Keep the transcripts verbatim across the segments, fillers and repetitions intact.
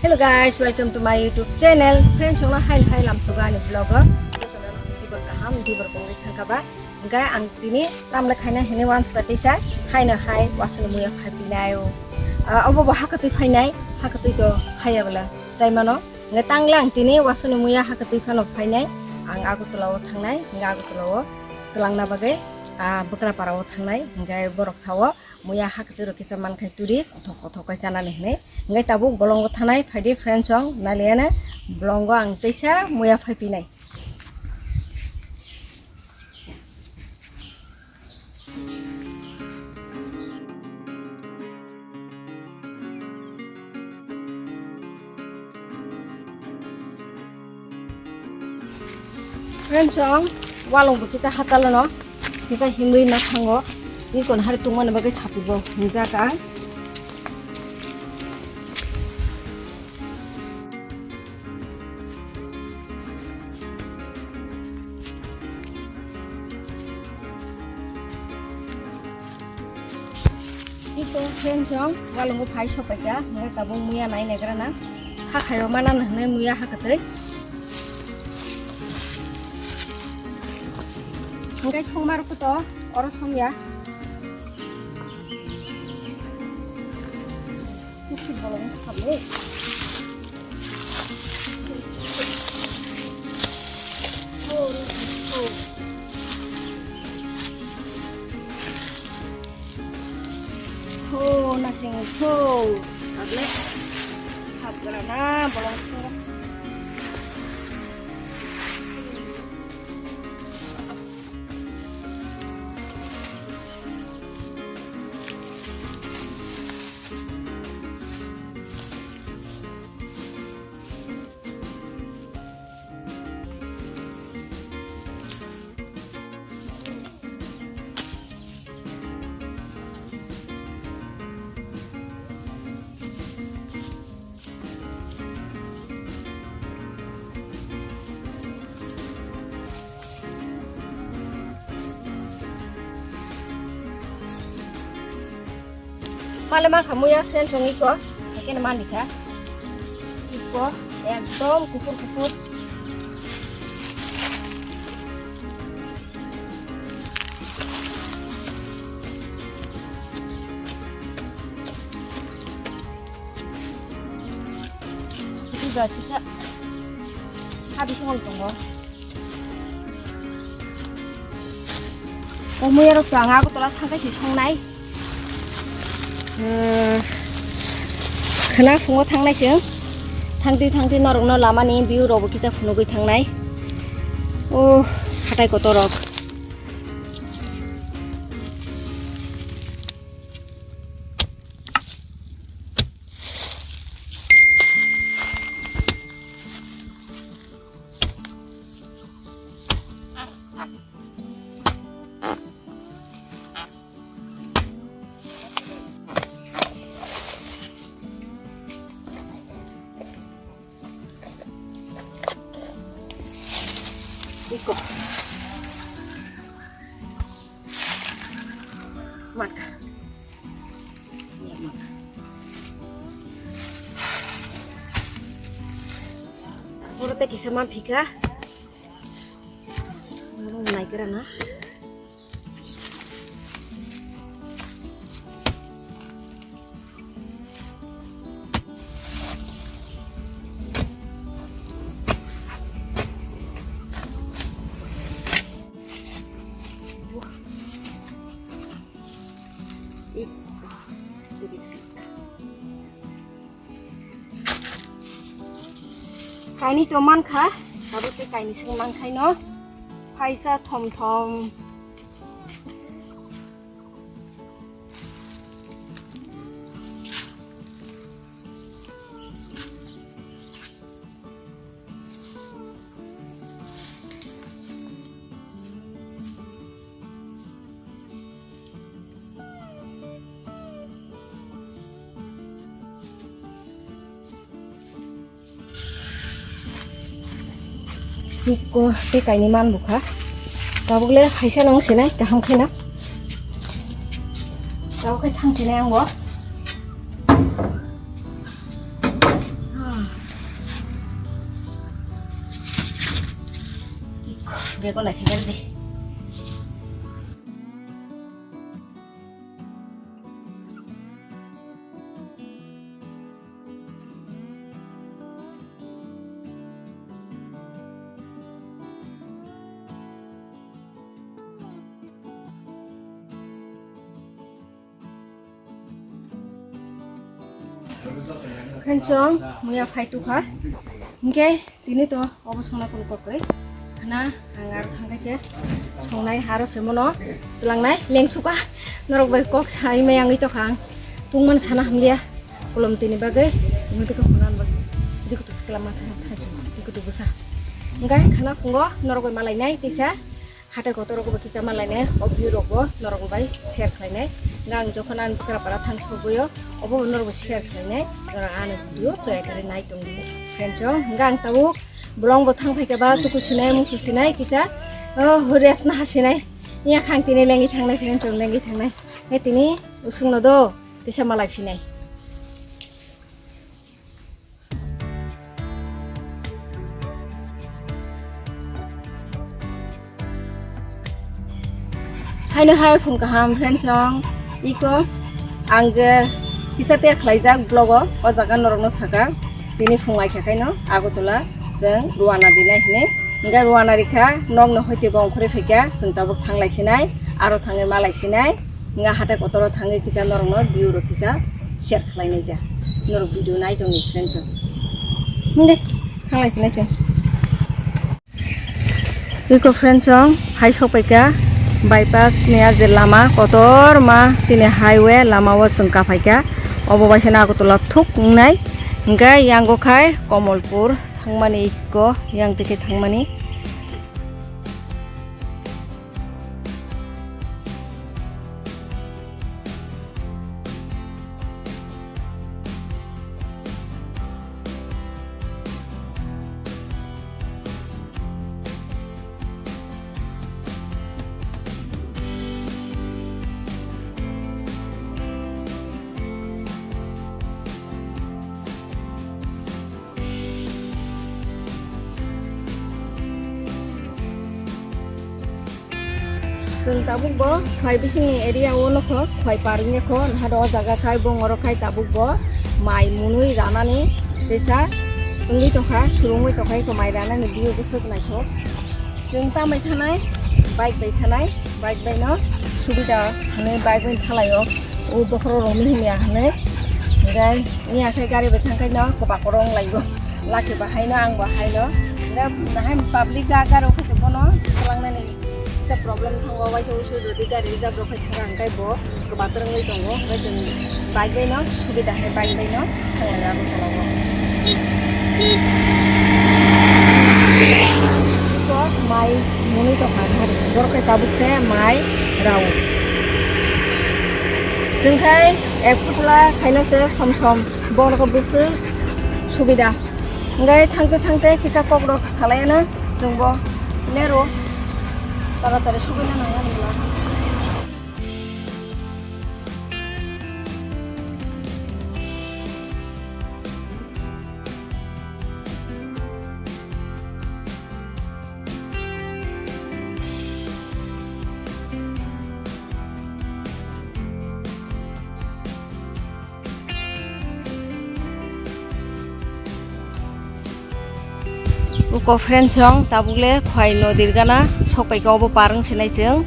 Hello guys, welcome to my YouTube channel. Friends, chwngno hai hai lamsogo ani vlog o. Tibor kaham, tibor bongwi thangkha ba. Hingkhe ang tini tamle khaina hini uansukha teisa haino hai wasuni muya phai pinaio. Ah, obo bo hakatwi phainai, hakatwi to phaiya bwla chaimano. Hingkhe tangle ang tini wasuni muya hakatwi phano phainai. Ang Agartala o thangnai, hingkhe Agartala o twlangna bagwi, ah, Bwkrapara o thangnai. Hingkhe borok sao, muya hakatwi rok kisa mankhai turi kothok kothok kai chanani hinwi. Hingkhe tabuk bolongo thanai phaidi friends, chwng nailiyane bolongo ang teisa muya phai pinai. Friends, ang walong bo kisa hachalo no, kisa himwi ma thango, ni kon hari tungmani bagwi sapibo hingjak ang. Iko friends, chwng walongo phai sopaikha, hingkhe tabuk muya nai naigra na, kha khaio manani hinwi muya hakatwi. Hingkhe songma rwkhe to oro songya. Kuchi bolong khamle. Ho, nasing ho. Able. Hap gana na, bolong ho. Male mankha muya friends, chwng iko, haikhe no mankha. Iko ekdom kuphur kuphur. Iko kisa ha bising tongo. O muya rok to ang Agartala thangkhe se songnai. Hmm, khwna phungo thangnai se. Thangtwi thangtwi norokno lamani view rokbo kisa phunugwi thangnai. O hatai kotor rok. Iko. Mankha. Oro tei kisa manphika. Oro naigra na. Kainwi to mankha, tabuk tei kainwi se mankhaino phaisa thom thom. Iko tei kainwi man bukha. Tabuk le phaisa nung sinai kaham khaina. Tabuk khai thang sinai ang bo. Bego naikhe bel di. Friends, chwng muya phai tukha. Hinkhe tini to obo songna kunu kokoi. Khna ang aro thangkhe se songnai aro se mono twlangnai lengsuka. Norok bai kok sai mai angwi tokha ang. Tungman sana hamliya. Kolom tini bagwi. Tini to khna bas. Dikutu skela ma thang thang. Dikutu busa. Hinkhe khna phungo norok bai malainai tisa. Hatai kotor rok bo kisa malainai, o view rok bo norok bai share khlainai. Hinkhe ang jokhon ani bwkrapara thang sogwi o, obo bo norok bai share khlainai. Norok ani video choya kari nai tongdi. Friends, o hinkhe ang tabuk bolong bo thang phaikha ba tuku sinai, musu sinai, kisa, o, rest naha sinai. Iya khang tini lengwi thangnai, friends, o lengwi thangnai. He tini usung no do, tisa malai phinai. Haino hai phung kaham friends, chwng iko ang je kisa te khlaijak vlog o, o jaga norok no saka tini phung ai kha khaino Agartala chwng Rwanda dinai hini. Hinkhe Rwanda rikha nok no hoite bo ongkhorwi phaikha, chwng tabuk thanglai sinai, aro thangwi malai sinai. Nga hatai kotoro thangwi kisa norokno view rok kisa share khlainai ja. Norok video nai tongni friends rok. Hinde, thanglai sinai chwng. Iko friends rok, hai sokpaikha bypass ni a je lama kotorma chini highway lama o chwng kaphaikha. Obo bai sano Agartala thuk wngnai. Hinkhe yango khai Kamalpur thangmani iko yang tike thangmani. Chwng tabuk bo Khwai bisingni area o nokho, Khwai par wngya kho, naha do o jaga khai bo ngoro khai tabuk bo mai munui ranani tesa wngwi tongkha, surungwi tongkha iko mai ranani view bwswk naithok. Chwng tambai thanai, bike bai thanai, bike bai no subida hwnwi bike bai thalaio, o bokhorok romwi himya hwnwi. Hinkhe wngya khe gari bai thangkhe no kwbak rong laibo. Laki bo haino, ang bo haino. Hinkhe hai public ga garo khe bono twlangnani kisa problem thango, waisa wuisu jodi gari reserve rok khai thangkha, hinkhe bo kwbator wngwi tongo. Hinkhe chwng bike bai no subida hai, bike bai no thanglai abo tolao. Iko mai munui tongkha, borok khe tabuk se mai rao. Chwng khai ek pusla khaina se som som. Borok bwswk subida. Hinkhe thangte thangte kisa kokrok salaiyano chwngbo nero taratari sogwino nangya hinla. Uko friends rok tabuk le Khwai nodir gana sokpaikha, obo par wng sinai chwng.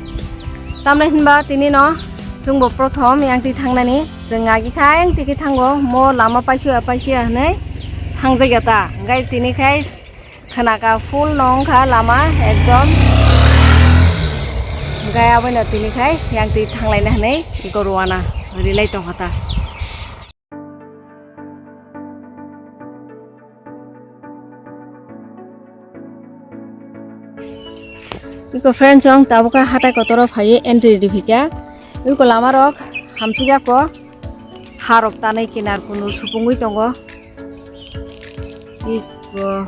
Tamni hinba tini no chwngbo prothom yang twi thangnani, chwng agi kha yang twi khe thango, mo lama paisya paisya hinwi thangjak ya ta, hinkhe tini khai khwnaka full no wngkha lama ekdom. Hinkhe abono tini khai yang twi thanglaina hinwi iko rwna rilai tongkha ta. Iko friends rok tabuk khe hatai kotoro phaiwi entry riphikha. Iko lama rok hamsik ya ko, ha rok tanwi kinar kunu supungwi tongo. Iko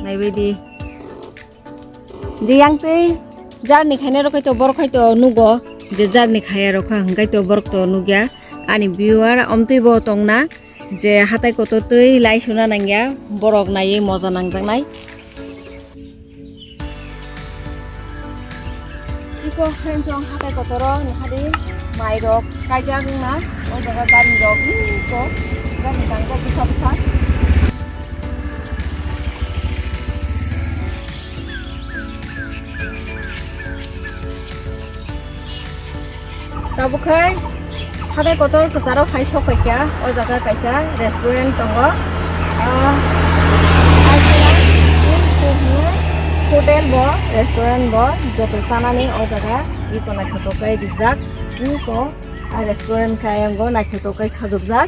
naibaidi. Je yang twi journey khainai rok khai to borok khai to nugo, je journey khaiya rok kha hwnkhe to borok to nugya. Ani viewer omtwi bo tongna je hatai kotor twi lai suna nangya, borok naiwi moja nangjaknai. Ko friend chong hatai kotoro nahadi mai rok kaijak wngma o jaga gari rok ko gari tangjak bwsa bwsa. Tabuk khai hatai kotor kwcharo khai sok phaikha, o jaga kaisa restaurant tongo. Ah, kaisa hotel bo, restaurant bo, joto chanani o jaga iko naithotok khe rijak, iko a restaurant khe ayang bo naithotok khe sajokjak.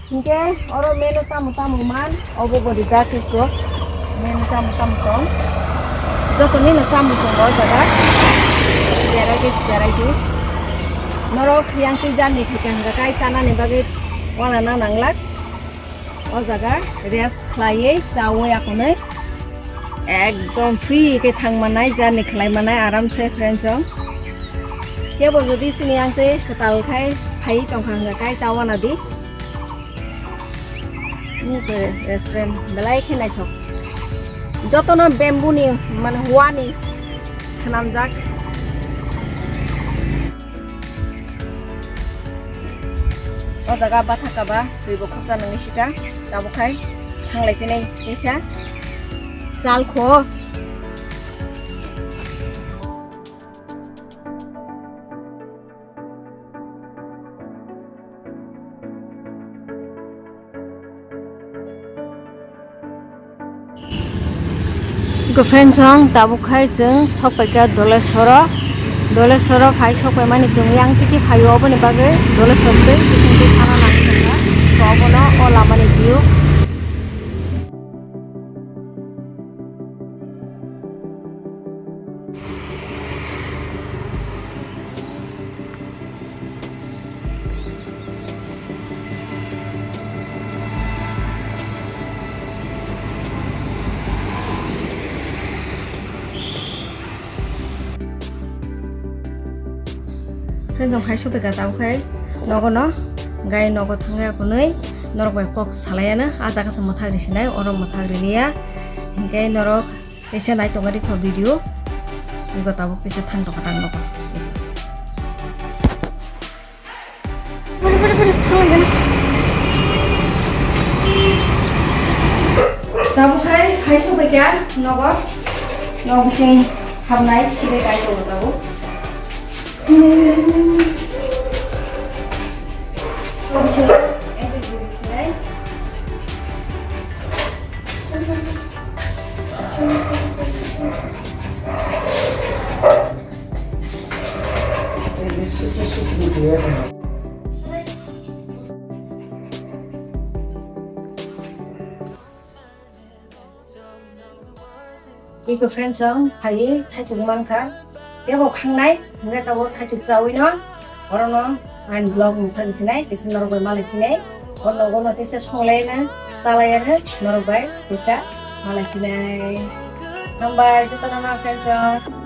Hinkhe oro menu tamo tamo man, obo bo rijak iko. Menu tamo tamo tong. Jotoni no chamung tongo o jaga. Varieties, varieties. Norok yang twi journey khaikha hwnkha kai chanani bagwi uanana nanglak. O jaga rest khlaiwi chawi akonwi ekdom free khe thang manai, journey khlai manai aram se friend chong. Kebo jodi sini ang tei kwtal khai phai tongkha hwnkha kai ta uanadi. Ni khe restaurant belai khe naithok. Jotono bamboo ni, mane, hua ni swnamjak. O jaga bathakaba twi bo khopsa nangwi sika, tabuk khai thanglai phinai kaisa chal kho. Girlfriend chong tabuk khai chwng sok paikha Dolesoro. Dolesoro phai sok paimani chwng yang tiki phaio, oboni bagwi Dolesor twi bising twi thana nangwi tongkha. To obono o lamani view. Friends, chwng khai sophaikha, tabuk khai nogo no, gai nogo thangwi akonwi norok bai kok salaiya no, ah jaga se mwthak risinai, oro mwthak riliya, hinkhe norok teisa nai tongma rikho video, ego tabuk teisa thang tongkha tang nogo. Tabuk khai phai sophaikha nogo, nog bising habnai side kai tongo tabuk. Nog bising entry gate sinai. Iko friends, chwng phaiwi thaichuk mankha. Tebo khangnai, hwnkhe tabuk thaichuk chawi no, orono ang vlog nukha sinai, kisa norok bai malai phinai. O nogo no teisa songlai na, chalai ya na, norok bai teisa malai phinai. Hambai, jotono no friends, chwng.